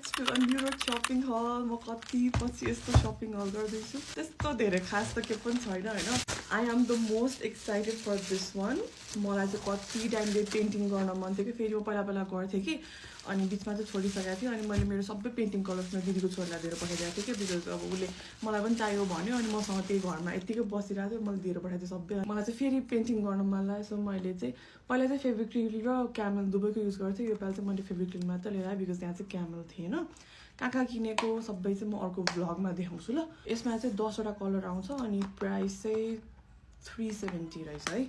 let's go New Road shopping हल म कति पछि यस्तो सपिङ हल गर्दैछु त्यस्तो धेरै खास त के पनि छैन होइन I am the most excited for this one मलाई चाहिँ कति टाइमले पेन्टिङ गर्न मन थियो कि फेरि म पहिला पहिला गर्थेँ कि अनि बिचमा चाहिँ छोडिसकेको थिएँ अनि मैले मेरो सबै पेन्टिङ कलर्स मेरो दिदीको छोरीलाई दिएर पठाइदिएको थिएँ कि बिकज अब उसले मलाई पनि चाहियो भन्यो अनि मसँग त्यही घरमा यत्तिकै बसिरहेको थियो मैले दिएर पठाइदिएँ सबै मलाई चाहिँ फेरि पेन्टिङ गर्न मन लाग्यो सो मैले चाहिँ पहिला चाहिँ फेब्रिक्रिल र क्यामल दुवैको युज गर्थेँ योपालि चाहिँ मैले फेब्रिक्रिल मात्र लिएर आएँ बिकज त्यहाँ चाहिँ क्यामल थिएन कहाँ कहाँ किनेको सबै चाहिँ म अर्को भ्लगमा देखाउँछु ल यसमा चाहिँ 10वटा कलर आउँछ अनि प्राइस चाहिँ 370 रहेछ है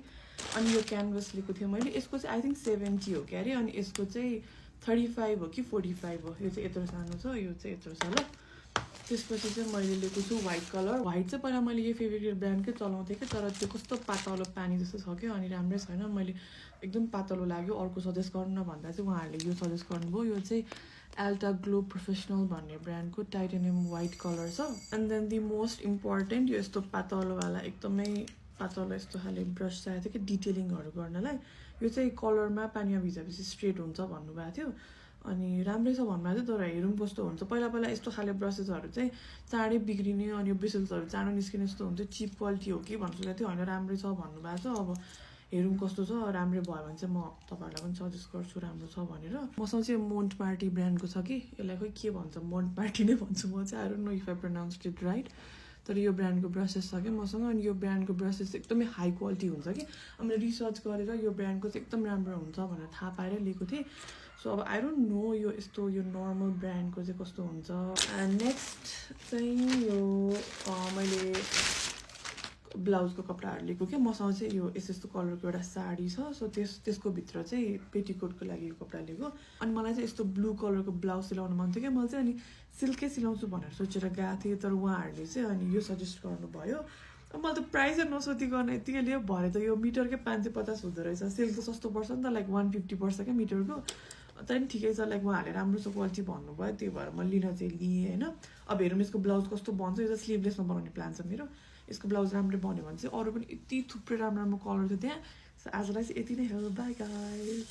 अनि यो क्यानभस लिएको थिएँ मैले यसको चाहिँ आई थिङ्क 70 हो क्या अरे अनि यसको चाहिँ 35 हो कि 45 हो यो चाहिँ यत्रो सानो छ यो चाहिँ यत्रो छ ल त्यसपछि चाहिँ मैले लिएको छु व्हाइट कलर व्हाइट चाहिँ पहिला मैले यो फेब्रिक्रिल ब्रान्डकै चलाउँथेँ कि तर त्यो कस्तो पातलो पानी जस्तो छ क्या अनि राम्रै छैन मैले एकदम पातलो लाग्यो अर्को सजेस्ट गर्नु न भन्दा चाहिँ उहाँहरूले यो सजेस्ट गर्नुभयो यो चाहिँ एल्टा ग्लो प्रोफेसनल भन्ने ब्रान्डको टाइटेनियम व्हाइट कलर छ and then the most important यो यस्तो पातलोवाला एकदमै पातलो यस्तो खाले ब्रस चाहिएको थियो कि डिटेलिङहरू गर्नलाई यो चाहिँ कलरमा पानीमा भिजाएपछि स्ट्रेट हुन्छ भन्नुभएको थियो अनि राम्रै छ भन्नुभएको थियो तर हेरौँ कस्तो हुन्छ पहिला पहिला यस्तो खाले ब्रसेसहरू चाहिँ चाँडै बिग्रिने अनि यो ब्रिसल्सहरू चाँडो निस्किने जस्तो हुन्थ्यो चिप क्वालिटी हो कि भन्नु थियो होइन राम्रै छ भन्नुभएको छ अब हेरौँ कस्तो छ राम्रै भयो भने चाहिँ म तपाईँहरूलाई पनि सजेस्ट गर्छु राम्रो छ भनेर मसँग चाहिँ मोन्ट पार्टी ब्रान्डको छ कि यसलाई खोइ के भन्छ मोन्ट पार्टी नै भन्छु म चाहिँ I don't know if I pronounced it right तर यो ब्रान्डको ब्रसेस छ कि मसँग अनि यो ब्रान्डको ब्रसेस एकदमै हाई क्वालिटी हुन्छ कि मैले रिसर्च गरेर यो ब्रान्डको चाहिँ एकदम राम्रो हुन्छ भनेर थाहा पाएर लिएको थिएँ सो अब आई डोन्ट नो यो यस्तो यो नर्मल ब्रान्डको चाहिँ कस्तो हुन्छ एन्ड नेक्स्ट चाहिँ यो मैले ब्लाउजको कपडाहरू लिएको क्या मसँग चाहिँ यो यस्तो कलरको एउटा साडी छ सो त्यसको भित्र चाहिँ पेटिकोटको लागि यो कपडा लिएको अनि मलाई चाहिँ यस्तो ब्लू कलरको ब्लाउज सिलाउनु मन थियो क्या मैले चाहिँ अनि सिल्कै सिलाउँछु भनेर सोचेर गएको थिएँ तर उहाँहरूले चाहिँ अनि यो सजेस्ट गर्नुभयो मैले त प्राइसै नसोधिकन यत्तिकै लियो भरे त यो मिटरकै 550 हुँदो रहेछ सिल्क त सस्तो पर्छ नि त लाइक 150 पर्छ क्या मिटरको तर नि ठिकै छ लाइक उहाँहरूले राम्रो छ क्वालिटी भन्नुभयो त्यही भएर म लिन चाहिँ लिएँ होइन अब हेरौँ यसको ब्लाउज कस्तो बन्छ यो त स्लिभलेसमा बनाउने प्लान छ मेरो यसको ब्लाउज राम्रो बन्यो भने चाहिँ अरू पनि यति थुप्रै राम्रो राम्रो कलर थियो त्यहाँ आजलाई चाहिँ यति नै हो बाई गाइस